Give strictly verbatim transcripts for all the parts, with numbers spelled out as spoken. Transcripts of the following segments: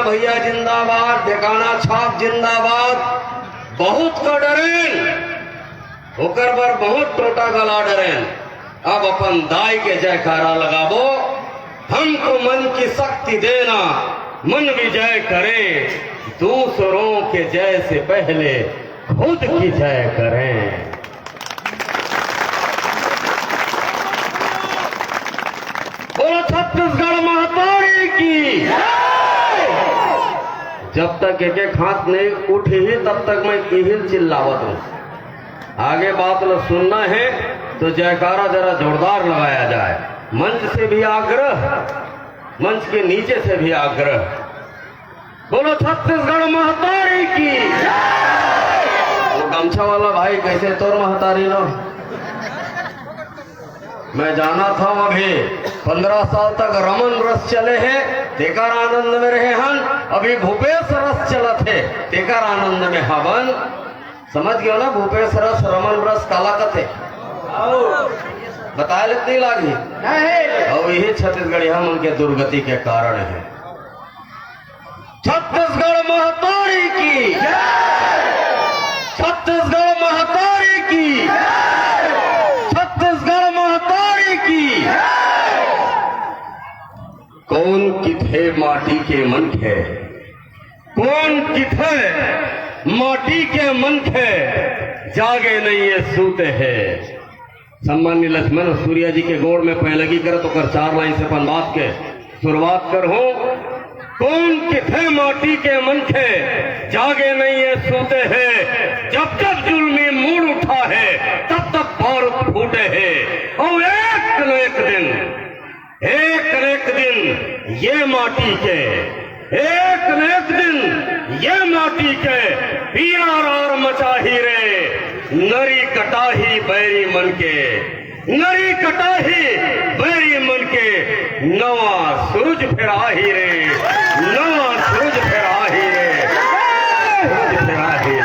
भैया जिंदाबाद, ठिकाना छाप जिंदाबाद। बहुत का डरेन, ओकर बर बहुत टोटा गला डरेन। अब अपन दाई के जयकारा लगाबो। हमको मन की शक्ति देना, मन विजय करे, दूसरों के जय से पहले खुद की जय करें। बोलो छत्तीसगढ़ महतारी की। जब तक एक एक हाथ नहीं उठी ही, तब तक मैं इहिल चिल्लावत हूँ। आगे बात ला सुनना है तो जयकारा जरा जोरदार लगाया जाए। मंच से भी आग्रह, मंच के नीचे से भी आग्रह। बोलो छत्तीसगढ़ महतारी की। वो गमछा वाला भाई कैसे तोर महतारी नो? मैं जाना था अभी पंद्रह साल तक रमन रस चले है, तेकर आनंद में रहे हन। अभी भूपेश रस चलत है, तेकर आनंद में हवन। समझ गयो ना, भूपेश रस, रमन रस काला कथे? बताए ले नहीं लागी। नहीं। और यही छत्तीसगढ़िया मन के दुर्गति के कारण है। छत्तीसगढ़ महतारी की। छत्तीसगढ़ महतारी की। छत्तीसगढ़ महतारी की। कौन किथे माटी के मनखे, कौन किथे माटी के मनखे, जागे नहीं ये सूते है। सम्मान्य लक्ष्मण और सूर्या जी के गोड़ में पैलगी करत ओकर चार लाइन से अपन बात के शुरुआत करहूं। कौन किथे माटी के मनखे, जागे नहीं ये सूते है। जब जब जुल्मी मूड उठा है, तब तब बारूद फूटे है। और एक न एक दिन, एक न एक दिन ये माटी के, एक न एक दिन ये माटी के पीरा रार मचाही रे। नरी कटाही बैरी मन के, नरी कटाही बैरी मन के, नवा सूरज फेराही रे, नवा सूरज फेराही रे, सूरज फेराही रे।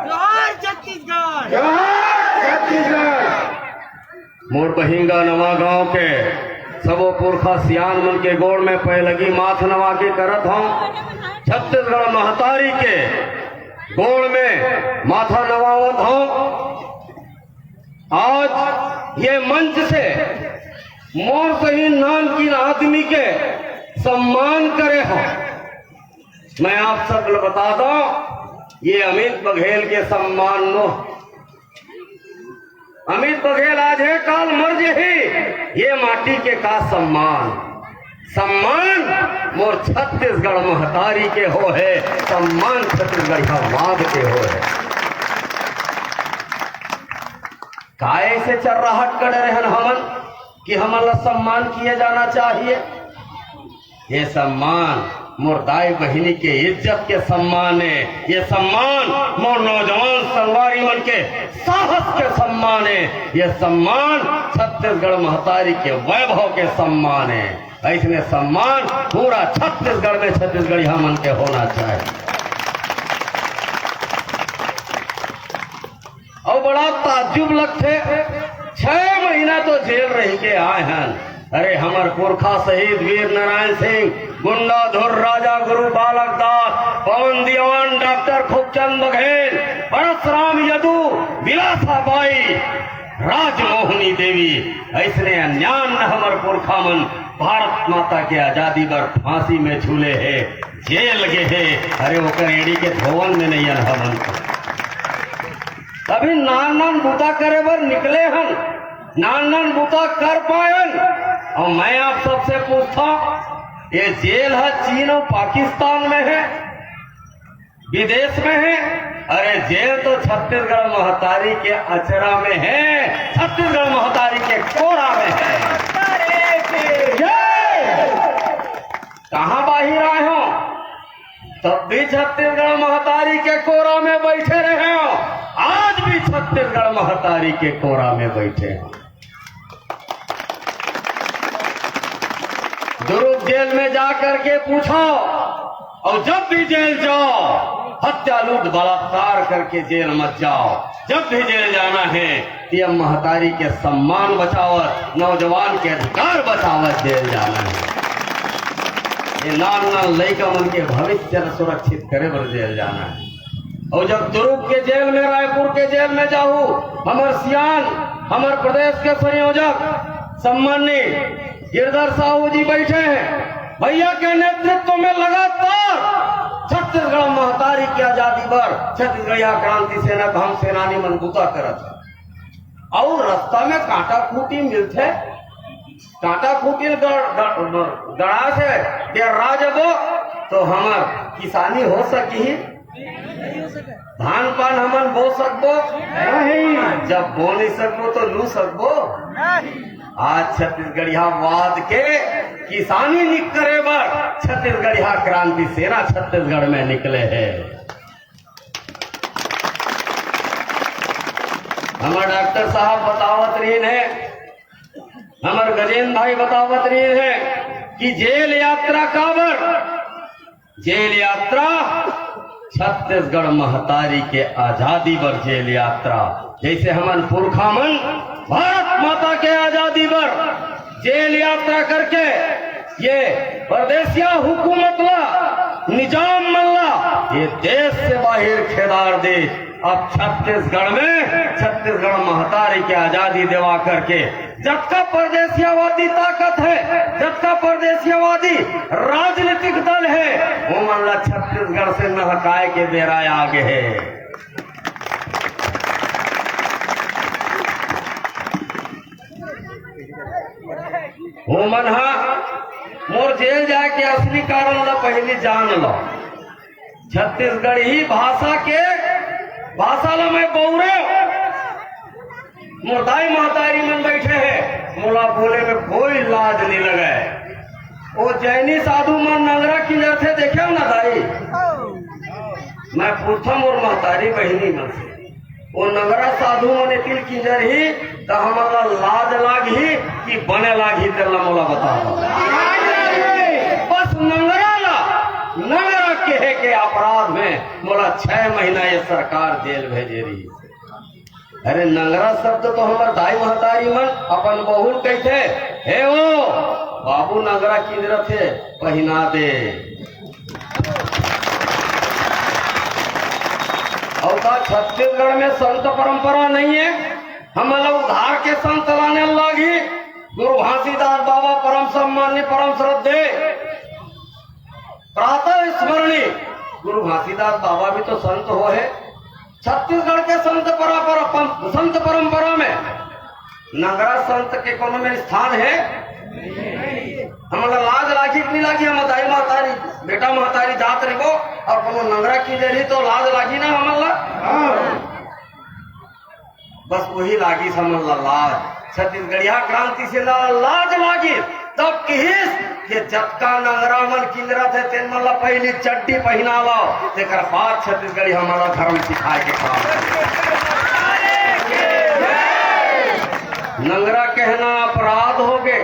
जोहार छत्तीसगढ़। मोर बहिंगा नवा गांव के सबो पुरखा सियान मन के गोड़ में पैलगी माथ नवा के करत हंव। छत्तीसगढ़ महतारी के गोड़ में माथा नवावत हंव। आज ये मंच से मोर सही नानकिन आदमी के सम्मान करे हंव। मैं आप सब ल बता दंव, ये अमित बघेल के सम्मान नो। अमित बघेल आज हे, काल मर जही, ये माटी के का सम्मान? सम्मान मोर छत्तीसगढ़ महतारी के हो हे, सम्मान छत्तीसगढ़ियावाद के हो हे। का ऐसे चर्राहट करे रहन हमन कि हमन ला सम्मान किए जाना चाहिए? ये सम्मान मोर दाई बहिनी के इज्जत के सम्मान हे। ये सम्मान मोर नौजवान संगवारी मन के साहस के सम्मान हे। ये सम्मान छत्तीसगढ़ महतारी के वैभव के सम्मान हे। ऐसने सम्मान पूरा छत्तीसगढ़ में छत्तीसगढ़िया मन के होना चाहिए। अउ बड़ा ताज्जुब लगथे, छह महीना तो जेल रहि के आए हन। अरे, हमर पुरखा शहीद वीर नारायण सिंह, गुंडाधुर राजा गुरु बालक दास, पवन दीवान, डॉक्टर खूबचंद बघेल, परसराम यदु, विलासा बाई, राजमोहनी देवी, ऐसने अन्यान हमर पुरखा मन भारत माता के आजादी बर फांसी में झूले हे, जेल गे हे। अरे, ओकर एड़ी के धोवन में नहीं अनहा मन। अभी नान नान बूता करे बर निकले हन, नान नान बूता कर पायन। अउ मैं आप सबसे पूछथंव, ये जेल ह चीन अउ पाकिस्तान में हे, विदेश में हे? अरे, जेल तो छत्तीसगढ़ महतारी के अचरा में हे, छत्तीसगढ़ महतारी के कोरा में हे। कहाँ बाहिर आए हो? तब भी छत्तीसगढ़ महतारी के कोरा में बैठे रहे हो, आज भी छत्तीसगढ़ महतारी के कोरा में बैठे हो। दुर्ग जेल में जा करके पूछो, और जब भी जेल जाओ, हत्या, लूट, बलात्कार करके जेल मत जाओ। जब भी जेल जाना है, ये महतारी के सम्मान बचावत, नौजवान के अधिकार बचावत जेल जाना है। ये नान नान लइका मन के भविष्य ल सुरक्षित करे बर जेल जाना हे। अउ जब दुर्ग के जेल में, रायपुर के जेल में जाहू, हमर सियान, हमर प्रदेश के संयोजक सम्माननीय गिरधर साहू जी बैठे हे। भैया के नेतृत्व में लगातार छत्तीसगढ़ महतारी के आजादी बर छत्तीसगढ़िया क्रांति सेना के हम सेनानी मन बुता करत हे। अउ रस्ता में कांटा खूंटी मिलथे, कांटा खूंटी गड़-, गड़-, गड़ाथे, डेर्रा जबो तो हमर किसानी हो सकही? धान पान हमन बो सकबो? नहीं। जब बो नहीं सकबो तो लू सकबो? नहीं। आज छत्तीसगढ़िया वाद के किसानी निकरे बर छत्तीसगढ़िया क्रांति सेना छत्तीसगढ़ में निकले हे। हमर डॉक्टर साहब बतावत रहिन हे, हमर गजेंद्र भाई बतावत रहिन हे कि जेल यात्रा काबर? जेल यात्रा छत्तीसगढ़ महतारी के आजादी बर जेल यात्रा। जैसे हमन पुरखा मन भारत माता के आजादी बर जेल यात्रा करके ये परदेसिया हुकूमत ला, निजाम मन ला ये देश से बाहिर खेदार दे। अब छत्तीसगढ़ में छत्तीसगढ़ महतारी के आजादी देवा करके जतका परदेसियावादी ताकत हे, जतका परदेसियावादी राजनीतिक दल हे, ओमन ला छत्तीसगढ़ से नहकाए के बेरा आ गे हे। ओमन हा मोर जेल जाए के असली कारण ला पहिली जान लो। छत्तीसगढ़ी भाषा के, भाषा ला मैं बउरे, मोर दाई महतारी मन बैठे हे, मोला बोले में कोई लाज नहीं लगे। वो जैनी साधु मन नंगरा किंजरथे, देखे हो ना दाई? मैं पूछथों मोर महतारी बहिनी मन से, वो नंगरा साधु मन एतिल किंजरही, त हमन ला लाज लागही कि बने लागही, तेला मोला बता दो। बस नंगरा ला नंगरा कहे के अपराध में मोला छह महीना ये सरकार जेल भेजे रही। अरे, नंगरा शब्द तो हमर दाई महतारी मन अपन बहू ल कहिथे, "हे ओ, बाबू नंगरा किंजरत हे, पहिना दे।" अउ का छत्तीसगढ़ में संत परंपरा नहीं हे? हमन ला उधार के संत लाने लागही। गुरु घासीदास बाबा परम सम्मान्य, परम श्रद्धे, प्रातः स्मरणीय गुरु घासीदास बाबा भी तो संत हो हे। छत्तीसगढ़ के संत परंपरा, पं-, संत परंपरा में नंगरा संत के कोनो में स्थान हे? हमन ला लाज लागी कि नहीं लागी? हम दाई महतारी, बेटा महतारी जात रहिबो अउ कोनो नंगरा किंजरही तो लाज लागी ना हमन ला? बस वही लागी हमन ला लाज। छत्तीसगढ़िया क्रांति सेना ला लाज लागी, तब किहिस कि जतका नंगरा मन किंजरत हे, तेन मन ला पहिली चड्डी पहिना लो, तेकर बाद छत्तीसगढ़ी हमन ला धर्म सिखाए के काम करे। नंगरा कहना अपराध हो गे,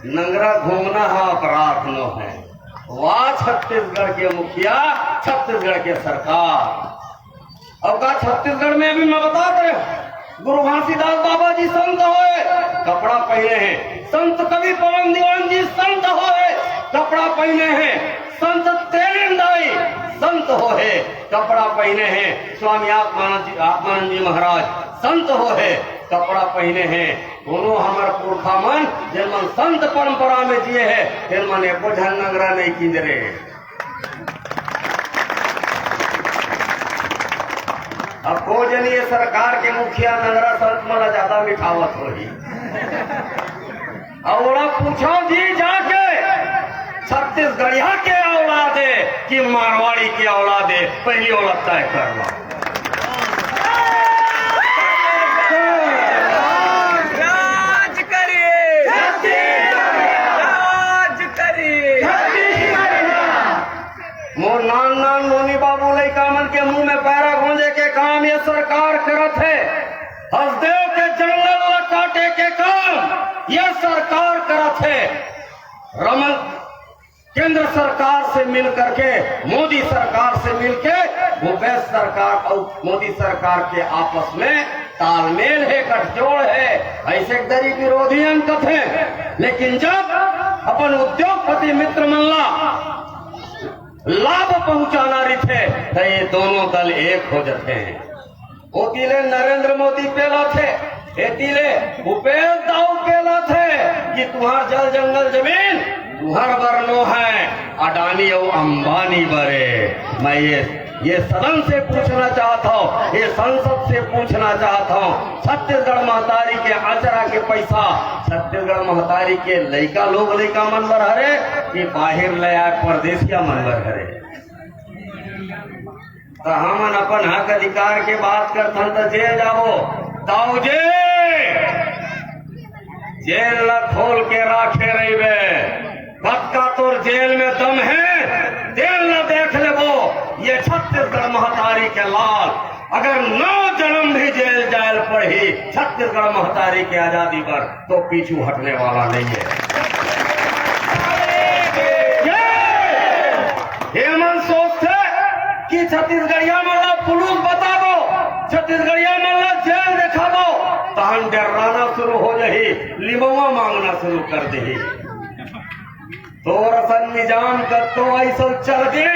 नंगरा घूमना हा अपराध नो हे। वाह छत्तीसगढ़ के मुखिया, छत्तीसगढ़ के सरकार। अउ का छत्तीसगढ़ में अभी मैं बतात रहेंव, गुरु घासीदास बाबा जी संत होय, कपड़ा पहिने हे। संत कवि पवन दीवान जी संत होय, कपड़ा पहिने हे। संत तेरेन दाई संत होय, कपड़ा पहिने हे। स्वामी आत्मानंद जी, आत्मानंद जी महाराज संत होय, कपड़ा पहिने हे। कोनो हमर पुरखा मन, जेन मन संत परंपरा में जिए हे, तेन मन एको झन नंगरा नहीं किंजरे। अब को जनी ये सरकार के मुखिया नंगरा संत मन ला ज्यादा मिठावत होही। अउ ओला पूछो जी जाके, छत्तीसगढ़िया के औलाद हे कि मारवाड़ी के औलाद हे, पहिली ओला तय कर लो। राज करिए, राज करिए। मोर नान नान नोनी बाबू लइका मन के मुंह में पैरा गूंजे के काम ये सरकार करत हे। हसदेव के जंगल ल काटे के काम ये सरकार करत हे। रमन केंद्र सरकार से मिल करके, मोदी सरकार से मिलके, भूपेश सरकार अउ मोदी सरकार के आपस में तालमेल हे, गठजोड़ हे। ऐसे एक दरी विरोधी अंक थे, लेकिन जब अपन उद्योगपति मित्र मन ला लाभ पहुंचाना रहिथे, त ये दोनों दल एक हो जाते हैं। ओती ले नरेंद्र मोदी पेलाथे, एती ले भूपेश दाऊ पेलाथे कि तुहार जल जंगल जमीन तुहार बर नो है, अडानी अउ अंबानी बरे। मैं ये ये सदन से पूछना चाहता हूँ, ये संसद से पूछना चाहता हूँ, छत्तीसगढ़ महतारी के अचरा के पैसा छत्तीसगढ़ महतारी के लइका लोग लइका मन बर हरे कि बाहिर ले आए परदेसिया मन बर हरे? त हमन अपन हक अधिकार के बात करथन त जेल जाबो, दाऊ जी, जेल ला खोल के राखे रहिबे। कतका तोर जेल में दम है, तेल ला देख लेबो। ये छत्तीसगढ़ महतारी के लाल, अगर नौ जन्म भी जेल जायल पड़ही छत्तीसगढ़ महतारी के आजादी पर, तो पीछू हटने वाला नहीं है। ये मन सोचथे कि छत्तीसगढ़िया मन ला पुलिस बताबो, छत्तीसगढ़िया मन ला जेल देखाबो, तहन डर्राना शुरू हो जाही, लिमवा मांगना शुरू कर देही। तोर असन निजाम कत्तो अइसो चल दे,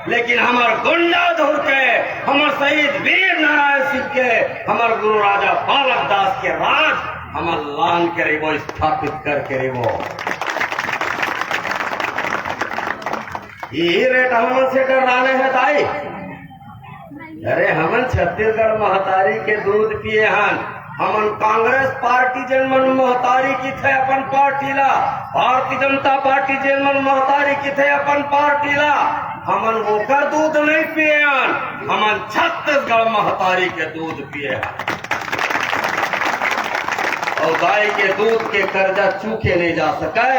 लेकिन हमर गुंडा धुर के, हमर शहीद वीर नारायण सिंह के, हमर गुरु राजा बालक दास के राज हमन लान के रहिबो, स्थापित करके रहिबो। यही रेट हमन से डर्राने हे दाई। अरे, हमन छत्तीसगढ़ महतारी के दूध पिए हन। हमन कांग्रेस पार्टी जेन मन महतारी किथे अपन पार्टी ला, भारतीय जनता पार्टी जेन मन महतारी किथे अपन पार्टी ला, हमन ओकर दूध नहीं पिए हन। हमन छत्तीसगढ़ महतारी के दूध पिए हन। अउ दाई के दूध के कर्जा चूके नहीं जा सके,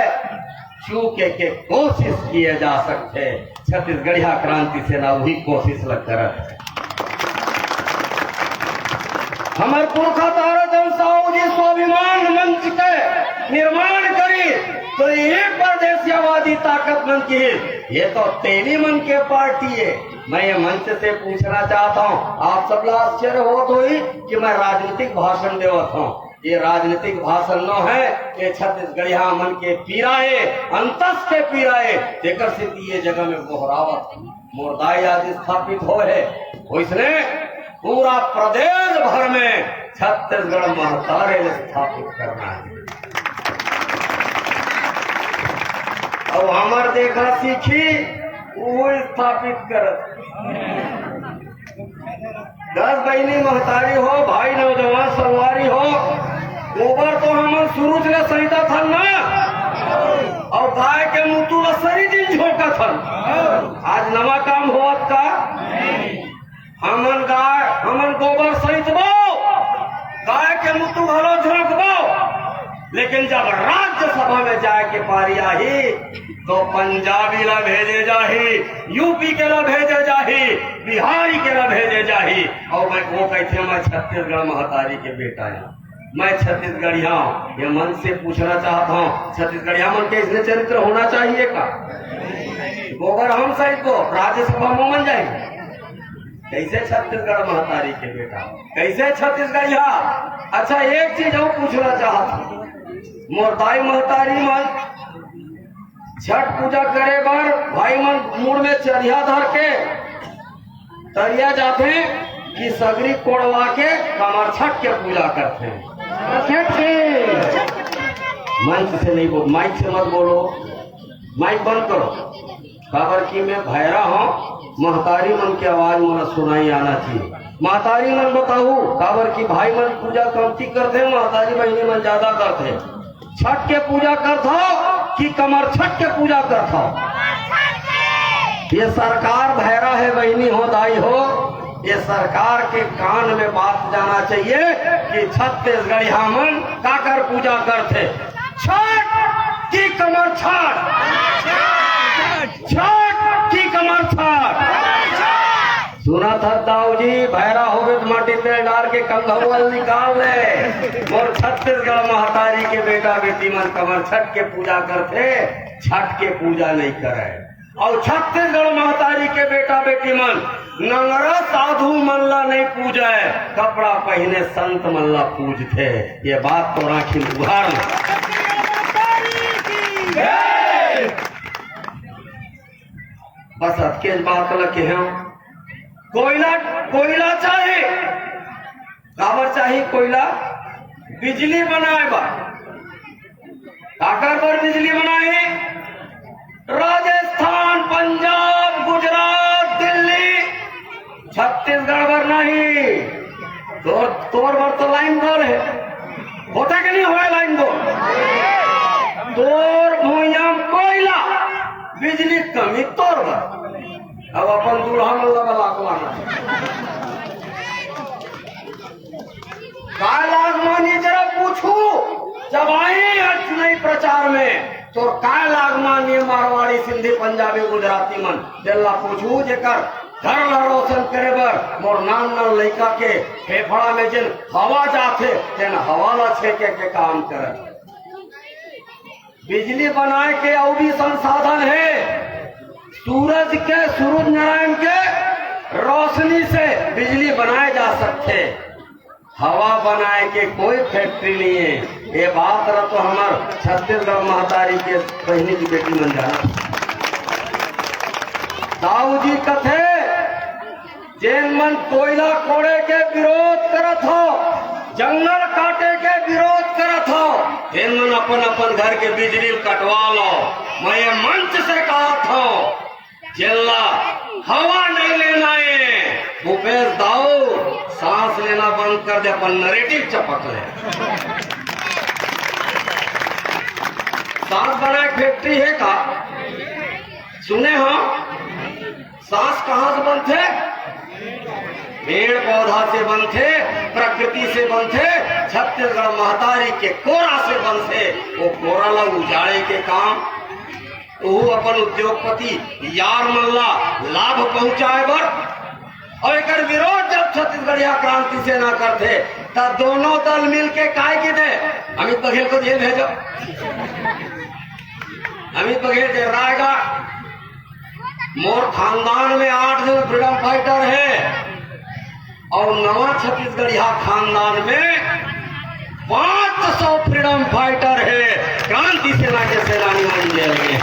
चूके के कोशिश किए जा सकथे। छत्तीसगढ़िया क्रांति सेना वही कोशिश ल करत हे। हमर पुरखा ताराचंद साहू जी स्वाभिमान मंच के निर्माण करी, तो ये परदेसियावादी ताकत मन की, ये तो तेली मन के पार्टी है। मैं ये मंच से पूछना चाहता हूँ, आप सब ला आश्चर्य होत होही कि मैं राजनीतिक भाषण देवत हूँ। ये राजनीतिक भाषण नो है, ये छत्तीसगढ़िया मन के पीरा है, अंतस के पीरा है, जेकर सेती ये जगह में गोहरावत मोर दाई आज स्थापित होय हे। वइसने पूरा प्रदेश भर में छत्तीसगढ़ महतारी ल स्थापित करना है। अउ हमर देखा सीखी, वो स्थापित करत। दस बहिनी महतारी हो, भाई नौजवान संगवारी हो, गोबर तो हमन सुरुज ले सहितत हन ना, अउ गाय के मुतू ल सरी दिन झोंकत हन। आज नवा काम होवत का? हमन गाय, हमन गोबर सहितबो, गाय के मुतू घलो झोंकबो, लेकिन जब राज्यसभा में जाए के पारी आही, तो पंजाबी ला भेजे जाही, यूपी के ला भेजे जाही, बिहारी के ला भेजे जाही। अउ मैं वो कहिथे, मैं छत्तीसगढ़ महतारी के बेटा हूँ, मैं छत्तीसगढ़िया हूँ। ये मन से पूछना चाहता हूँ, छत्तीसगढ़िया मन के इसने चरित्र होना चाहिए का? गोबर हम सहितबो, राज्यसभा में मन जाए। कैसे छत्तीसगढ़ महतारी के बेटा, कैसे छत्तीसगढ़िया? अच्छा, एक चीज अउ पूछना चाहत हूँ, मोर दाई महतारी मन छठ पूजा करे बर भाई मन मुड़ में चरिहा धर के तरिया जाथे कि सगरी कोड़वा के कमर छठ के पूजा करथे। छठ के मंच से नहीं बोल, माइक से मत बोलो, माइक बंद करो। काबर कि मैं भैरा हूँ, महतारी मन के आवाज मोला सुनाई आना चाहिए। महतारी मन बताहू, काबर कि भाई मन पूजा कमती करथे, महतारी बहिनी मन ज्यादा करथे। छठ के पूजा करथव कि कमर छठ के पूजा करथव? ये सरकार भैरा है बहिनी हो, दाई हो, ये सरकार के कान में बात जाना चाहिए कि छत्तीसगढ़िया मन काकर पूजा करथे, छठ की कमर छठ, छठ की कमर छठ। सुना था दाऊ जी, भैरा होगे तो माटी तेल डाल के कंघौल निकाल ले। मोर छत्तीसगढ़ महतारी के बेटा बेटी मन कमर छठ के पूजा करथे, छठ के पूजा नहीं करे। अउ छत्तीसगढ़ महतारी के बेटा बेटी मन नंगरा साधु मन ला नहीं पूजय, कपड़ा पहिने संत मन ला पूजथे। ये बात तो राखी उघार ले। बस अतकेच बात ल केहेंव। कोयला, कोयला चाही। काबर चाही कोयला? बिजली बनाए बर। काकर बर बिजली बनाही? राजस्थान, पंजाब, गुजरात, दिल्ली, छत्तीसगढ़ बर नहीं। तोर, तोर बर तो लाइन दो हे। होथे के नहीं होय लाइन दो? तोर भुइयां कोयला, बिजली कमी तोर बर। अब अपन दूल्हा मन ला बला के लाना। काय लाग मानी जरा पूछू, जब आए आज चुनावी प्रचार में, तो काय लाग मानी मारवाड़ी, सिंधी, पंजाबी, गुजराती मन, तेला पूछू, जेकर घर ला रोशन करे बर मोर नान नान लइका के फेफड़ा में जेन हवा जाथे, तेन हवा ला छेके के काम करे। बिजली बनाए के अउ भी संसाधन हे। सूरज के, सूरज नारायण के रोशनी से बिजली बनाए जा सकथे। हवा बनाए के कोई फैक्ट्री नहीं है। ये बात ला तो हमर छत्तीसगढ़ महतारी के बहिनी की बेटी मन जाना। दाऊ जी कथे, जेन मन कोयला कोड़े के विरोध करत हो, जंगल काटे के विरोध करत हो, तेन मन अपन अपन घर के बिजली कटवा लो। मैं ये मंच से कहत हूँ, जेला हवा नहीं लेना है, भूपेश दाऊ, सांस लेना बंद कर दे, अपन नरेटिव चपक ले। सांस बनाए फैक्ट्री है का? सुने हो? सांस कहाँ से बनथे? पेड़ पौधा से बनथे, प्रकृति से बनथे, छत्तीसगढ़ महतारी के कोरा से बनथे। वो कोरा ला उजाड़े के काम, वो अपन उद्योगपति यार मन ला लाभ पहुंचाए बर। और एकर विरोध जब छत्तीसगढ़िया क्रांति सेना करथे, तब दोनों दल मिलके काय के दे, अमित बघेल को जेल भेजो। अमित बघेल जे रायगढ़ मोर खानदान में आठ जन फ्रीडम फाइटर हे और नवा छत्तीसगढ़िया खानदान में पाँच सौ फ्रीडम फाइटर हे, क्रांति सेना के सेनानी मन जेल में हे।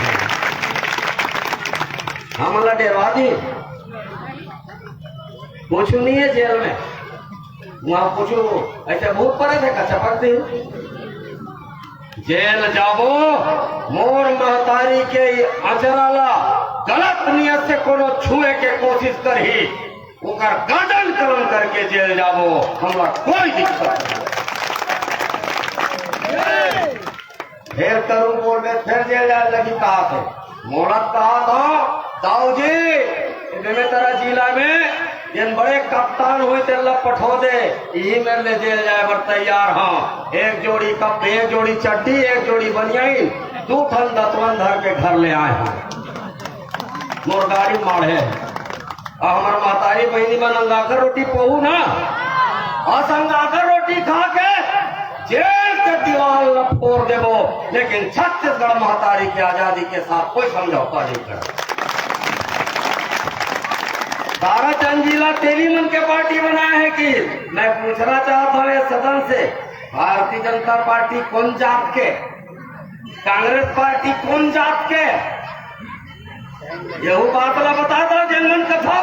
हमला डेरवा दी, कुछ नहीं है जेल में। वहाँ कुछ ऐसे भूत पड़े थे, कच्चा पकती। जेल जाबो, मोर महतारी के अचरा ला गलत नियत से कोनो छुए के कोशिश करही, ओकर गर्दन कलम करके जेल जाबो, हमरा कोई दिक्कत नहीं। फेर करू बोलबे, फेर जेल जाए लगी कहा थे। मोला कहा था, दाऊ जी, बेमेतरा जिला में जेन बड़े कप्तान हुई, तेला पठो दे, यही मेरे लिए जेल जाए बर तैयार हाँ। एक जोड़ी कप, एक जोड़ी चड्डी, एक जोड़ी बनियाइन, दू ठन दतवन धर के घर ले आए हूँ। मोर गाड़ी माढ़े। अब हमर महतारी बहिनी मन अंगाकर रोटी पोहू ना, अस अंगाकर रोटी खा के जेल के दीवार ला फोड़ देबो, लेकिन छत्तीसगढ़ महतारी के आजादी के साथ कोई समझौता नहीं कर। ताराचंद जी ला तेली मन के पार्टी बनाए है कि? मैं पूछना चाहता हूँ ये सदन से, भारतीय जनता पार्टी कौन जात के, कांग्रेस पार्टी कौन जात के? यहू बात ला बता दो, जेन मन कथा।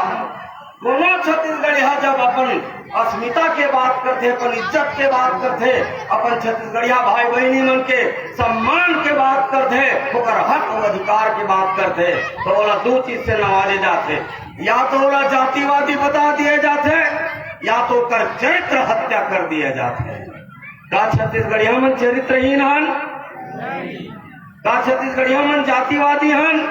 कोनो छत्तीसगढ़िया जब अपन अस्मिता के बात करथे, अपन इज्जत के बात करथे, अपन छत्तीसगढ़िया भाई बहिनी मन के सम्मान के बात करथे, ओकर हक और अधिकार के बात करथे, तो ओला दो चीज से नवाजे जाथे, या तो ओला जातिवादी बता दिए जाथे, या तो ओकर चरित्र हत्या कर दिए जाथे। का छत्तीसगढ़िया मन चरित्रहीन हन? का छत्तीसगढ़िया मन जातिवादी हन?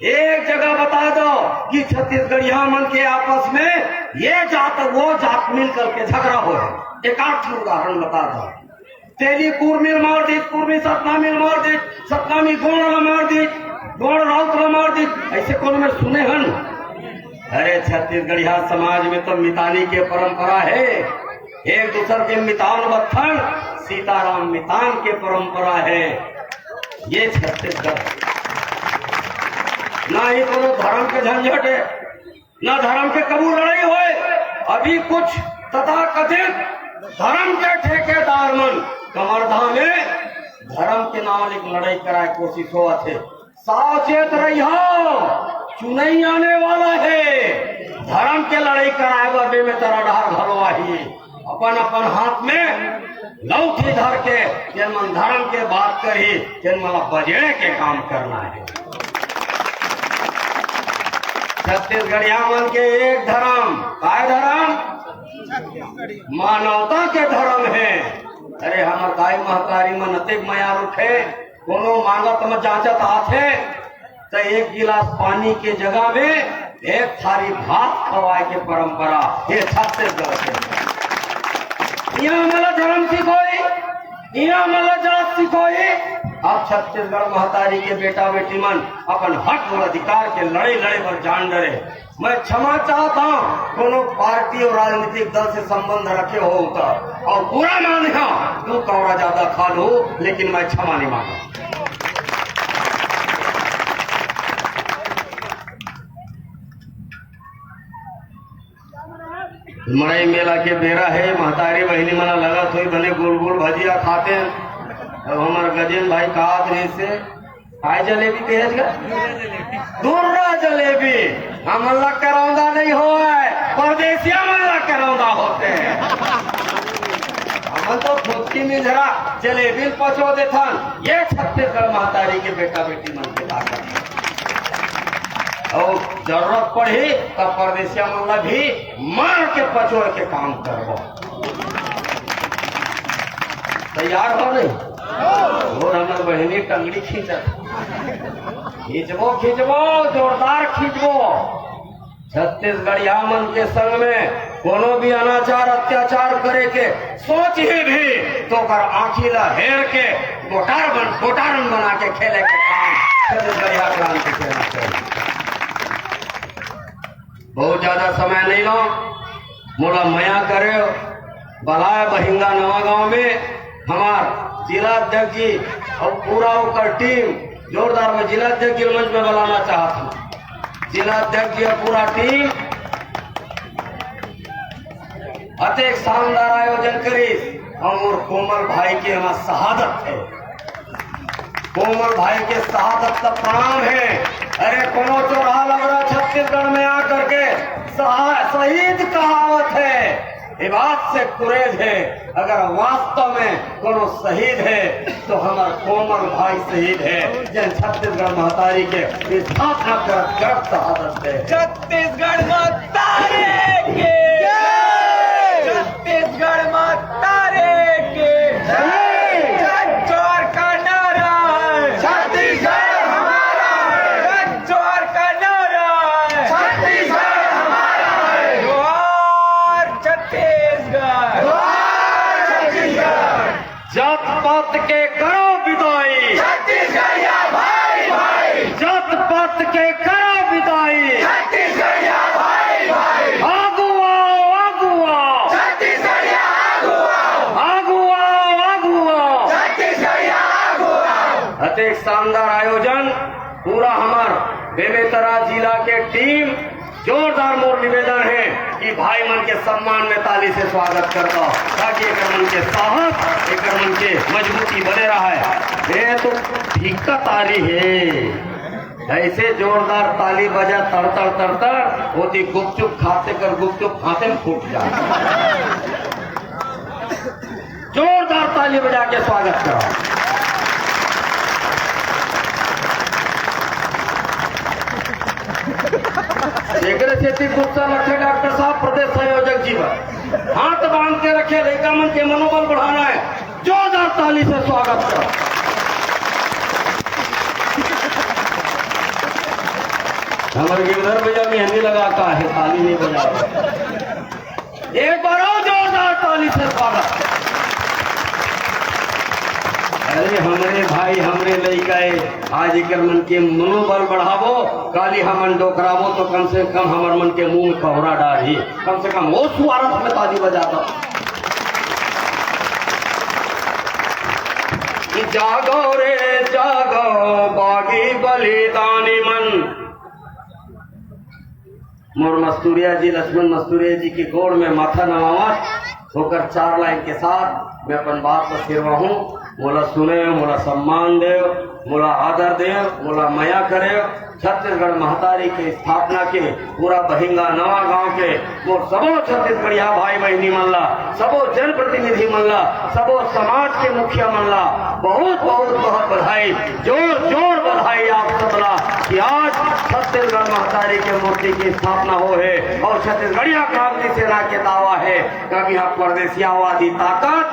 एक जगह बता दो कि छत्तीसगढ़िया मन के आपस में ये जात वो जात मिल करके झगड़ा हो है। एक आठ ठो उदाहरण बता दो। तेली कुर्मी मार दी, कुर्मी सतनामी मार दी, सतनामी गोंड ला मार दी, गोंड राउत ला मार दी, ऐसे कोनो में सुने हन? अरे छत्तीसगढ़िया समाज में तो मितानी के परंपरा है, एक दूसर के मितान बत्थन, सीताराम मितान के परंपरा है। ये छत्तीसगढ़ ना ही कोनो धर्म के झंझट है, ना धर्म के कबू लड़ाई होए। अभी कुछ तथाकथित धर्म के ठेकेदार मन कवर्धा में धर्म के नाम एक लड़ाई कराए कोशिश होवत हे। सावचेत रहियो, चुनई आने वाला हे, धरम के लड़ई कराए बर बेमेतरा डहर घलो आही। अपन अपन हाथ में लउठी धर के जेन मन धरम के बात करही, तेन मन ला बजेड़े के काम करना हे। छत्तीसगढ़िया मन के एक धरम, काय धरम? मानवता के धरम हे। अरे, हमर दाई महतारी मन अतेक मयारू थे, कोनो मांगत म जांचत आथे, त एक गिलास पानी के जगह में एक थारी भात खवाए के परंपरा ये छत्तीसगढ़ के। इहाँ हमला धरम सिखोई, इहाँ हमला जात सिखोई। अब छत्तीसगढ़ महतारी के बेटा बेटी मन अपन हक और अधिकार के लड़ई लड़े बर जान डरे। मैं क्षमा चाहत हंव, कोनो पार्टी और राजनीतिक दल से संबंध रखे हो त, और बुरा माने हंव, दू कौड़ा ज्यादा खा लूं, लेकिन मैं क्षमा नहीं मांगंव। मड़ई मेला के बेरा हे, महतारी बहिनी मन लगत होही बने गुड़ गुड़ भजिया खाते। अब हमर गजेंद्र भाई कहत रहिसे, काय जलेबी कहेस गा? दुर्रा जलेबी। हमन ला करौंदा नहीं होय, परदेसिया मन ला करौंदा होथे। हमन तो फुचकी मिझरा जलेबी ल पचो देथन। ये छत्तीसगढ़ महतारी के बेटा बेटी मन के ताकत हे। अउ जरूरत पड़ही त परदेसिया मन ला भी मार के पचोए के काम करबो। तैयार हो नहीं? और हमर बहिनी टंगड़ी खींचत। खींचबो, खींचबो, जोरदार खींचबो। छत्तीसगढ़िया मन के संग में कोनो भी अनाचार अत्याचार करे के सोचही भी, त ओकर आँखी ला हेर के मोटार बन, मोटारन बना के खेले के काम छत्तीसगढ़िया क्रांति सेना के। बहुत ज्यादा समय नहीं लूं, मोला मया करे, बलाय बहिंदा नवा गांव में हमार जिला अध्यक्ष जी और पूरा ओकर टीम, जोरदार में जिला अध्यक्ष जी मंच में बुलाना चाहत हंव। जिला अध्यक्ष जी और पूरा टीम अतेक शानदार आयोजन करिस और मोर कोमल भाई के हमार शहादत हे। कोमल भाई के शहादत का प्रणाम हे। अरे कोनो चोरहा लंगड़ा छत्तीसगढ़ में आकर के शहा-, शहीद कहावत हे, ये बात से गुरेज हे। अगर वास्तव में कोनो शहीद हे तो हमर कोमल भाई शहीद हे, जेन छत्तीसगढ़ महतारी के स्थापना करत करत शहादत दे। छत्तीसगढ़ महतारी की जय। छत्तीसगढ़ महतारी की जय। जय जोहार का नारा है। छत्तीसगढ़ हमारा है। जय जोहार का नारा है। छत्तीसगढ़ हमारा है। जोहार छत्तीसगढ़। जोहार छत्तीसगढ़। जात पात के करो विदाई। छत्तीसगढ़िया भाई भाई। जात पात के करो विदाई। छत्तीसगढ़िया भाई भाई। आगू आओ, आगू आओ। छत्तीसगढ़िया आगू आओ। आगू आओ, आगू आओ। छत्तीसगढ़िया आगू आओ। अतेक शानदार आयोजन, पूरा हमर बेमेतरा जिला के टीम जोरदार मोर निवेदन हे कि भाई मन के सम्मान में ताली से स्वागत कर दो, ताकि एकर मन के साहस, एकर मन के मजबूती बने रहे। ये तो धिक्का ताली हे, ऐसे जोरदार ताली बजा तड़ तड़ तड़ तड़, ओती गुपचुप खाते कर गुपचुप खाते में फूट जाए। जोरदार ताली बजा के स्वागत करो। एकरे सेती गुस्सा रखे डॉक्टर साहब, प्रदेश संयोजक जी बर हाथ बांध के रखे, लइका मन के मनोबल बढ़ाना हे। जोरदार ताली से स्वागत करो। हमर गिरधर भैया मेहंदी लगा का हे, ताली नहीं बजा रहे। एक बार और जोरदार ताली से स्वागत। अरे हमरे भाई, हमरे लइका हे, आज एकर मन के मनोबल बढ़ाबो। काली हमन डोकराबो तो कम से कम हमर मन के मुंह में कोहरा डारही, कम से कम वो सुवारथ में ताली बजा दो। कि जागो रे जागो बागी बलिदानी मन, मोर मस्तूरिया जी, लक्ष्मण मस्तूरिया जी के गोड़ में माथा नवावत, ओकर चार लाइन के साथ मैं अपन बात ला सिरवाहूं। मोला सुने, मोला सम्मान देव, मोला आदर देव, मोला मया करे। छत्तीसगढ़ महतारी के स्थापना के पूरा बहिंगा नवा गांव के मोर सबो छत्तीसगढ़िया भाई बहिनी मन ला, सबो जनप्रतिनिधि मन ला, सबो समाज के मुखिया मन ला बहुत, बहुत, बहुत बधाई, जोर, जोर बधाई आप सबला कि आज छत्तीसगढ़ महतारी के मूर्ति के स्थापना हो हे और छत्तीसगढ़िया क्रांति सेना के दावा हे कि यहाँ परदेसियावादी ताकत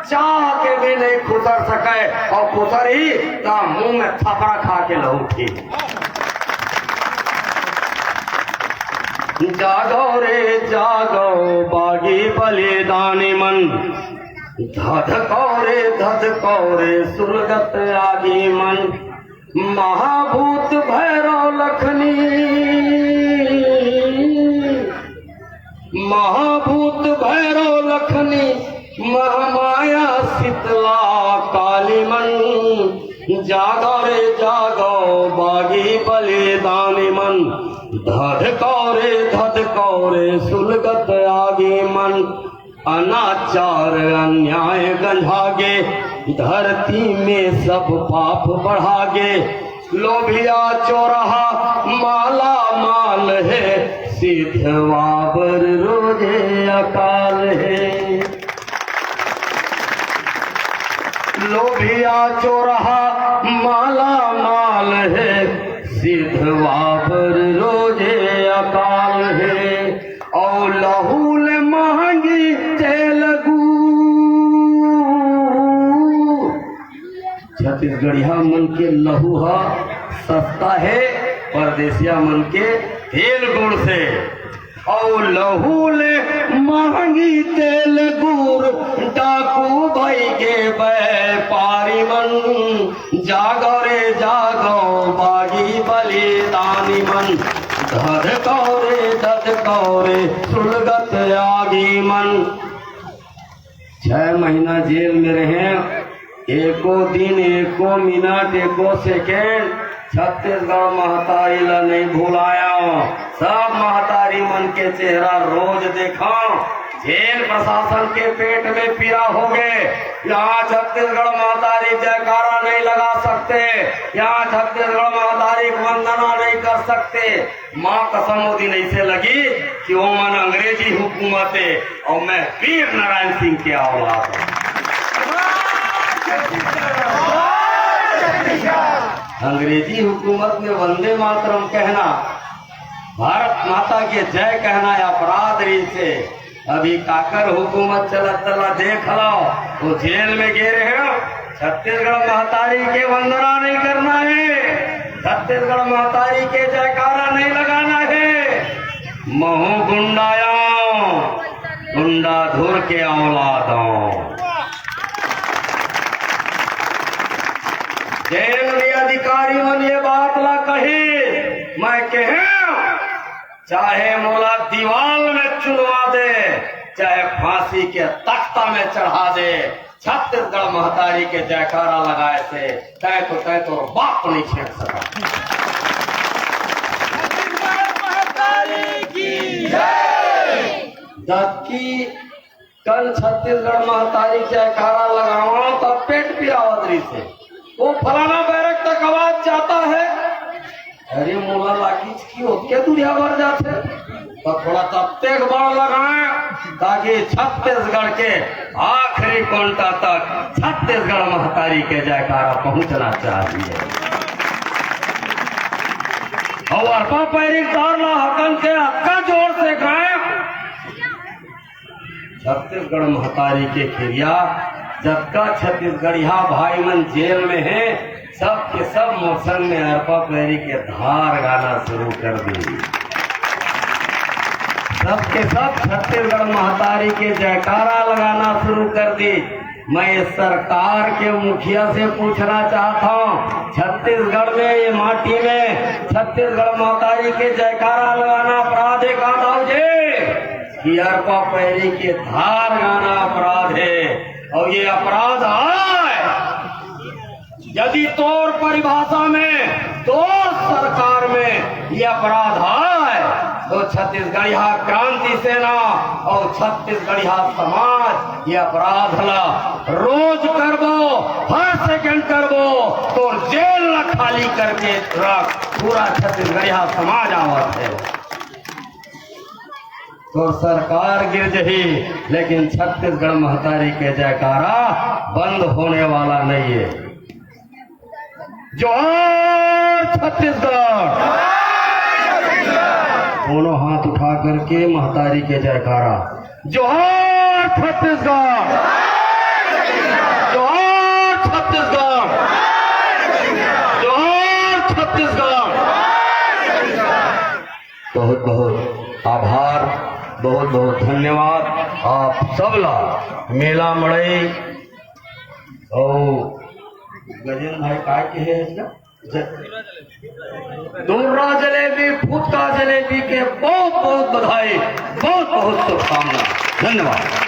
चाह के भी नहीं खुसर सके और खुसरही त मुंह में थपड़ा खा के लहुटही। जागो रे जागो बागी बलिदानी मन, धधको रे धधको रे सुलगत आगी मन। महाभूत भैरव लखनी, महाभूत भैरव लखनी, महामाया शीतला काली मन। जागो रे जागो बागी बलिदानी मन, धधको रे धधको रे सुलगत आगी मन। अनाचार अन्याय गंजागे, धरती में सब पाप बढ़ागे। लोभिया चोरहा माला माल हे, सिद्धवा बर रोजे अकाल हे। लोभिया चोरहा माला माल हे, सिद्धवा बर रोजे अकाल हे। और लहू ले महंगी तेल गुड़। छत्तीसगढ़िया मन के लहू ह सस्ता हे परदेसिया मन के तेल गुड़ से। और लहू ले महंगी तेल गुड़ डाकू भई के व्यापारी मन। जागो रे जागो बागी बलिदानी मन, धधको रे धधको रे सुलगत आगी मन। छह महीना जेल में रहे, एको दिन, एको मिनट, एको सेकेंड छत्तीसगढ़ महतारी ला नहीं भुलाया। सब महतारी मन के चेहरा रोज देखा। जेल प्रशासन के पेट में पीड़ा हो गए। यहाँ छत्तीसगढ़ महतारी जयकारा नहीं लगा सकते, यहाँ छत्तीसगढ़ महतारी वंदना नहीं कर सकते। माँ कसम वो दिन ऐसे लगी कि वो मन अंग्रेजी हुकूमत है और मैं वीर नारायण सिंह के औलाद हूँ। अंग्रेजी हुकूमत में वंदे मातरम कहना, भारत माता के जय कहना अपराध रहिसे। अभी काकर हुकूमत चलत तला देख लो, वो जेल में गे रहे हो। छत्तीसगढ़ महतारी के वंदना नहीं करना है, छत्तीसगढ़ महतारी के जयकारा नहीं लगाना है। महू गुंडाया, गुंडा धुर के औलाद हो। जेल में अधिकारी मन ये बात ला कही, मैं कहे, चाहे मोला दीवाल में चुनवा दे, चाहे फांसी के तख्ता में चढ़ा दे, छत्तीसगढ़ महतारी के जयकारा लगाए से तय तो तय तो बाप नहीं छेड़ सका। जबकि कल छत्तीसगढ़ महतारी के जयकारा लगावा तब पेट पिरावत रहिसे। वो फलाना बैरक तक आवाज जाता है। अरे मोला लागिस कि ओतके दूरिया बर जाथे, तो थोड़ा तब तेज बाण लगाए, ताकि छत्तीसगढ़ के आखिरी कोंटा तक छत्तीसगढ़ महतारी के जयकारा पहुंचना चाहिए। और अरपा पैरी तार ला हकन के अतका जोर से गाए, छत्तीसगढ़ महतारी के खिरिया, जतका छत्तीसगढ़िया भाई मन जेल में हैं, सब के सब मोर संग में अरपा पैरी के धार गाना शुरू कर दी। सब के सब छत्तीसगढ़ महतारी के जयकारा लगाना शुरू कर दी। मैं इस सरकार के मुखिया से पूछना चाहता हूँ, छत्तीसगढ़ में, ये माटी में छत्तीसगढ़ महतारी के जयकारा लगाना अपराध है का दाऊ जी? कि अरपा पैरी के धार गाना अपराध है। और ये अपराध आए, यदि तोर परिभाषा में, तोर सरकार में ये अपराध आए, तो छत्तीसगढ़िया क्रांति सेना अउ छत्तीसगढ़िया समाज ये अपराध ला रोज करबो, हर सेकंड करबो, तोर जेल ला खाली करके रख, पूरा छत्तीसगढ़िया समाज आवत हे। तो सरकार गिर जही, लेकिन छत्तीसगढ़ महतारी के जयकारा बंद होने वाला नहीं है। जोहार छत्तीसगढ़। दोनों हाथ उठा करके महतारी के जयकारा। जोहार छत्तीसगढ़। जोहार छत्तीसगढ़। जोहार छत्तीसगढ़। बहुत बहुत आभार, बहुत बहुत धन्यवाद आप सबला। मेला मड़ई अउ गजेंद्र भाई काय के हे इसका? ज-, दूर्रा जलेबी, फुटका जलेबी के बहुत बहुत बधाई, बहुत बहुत शुभकामना। धन्यवाद।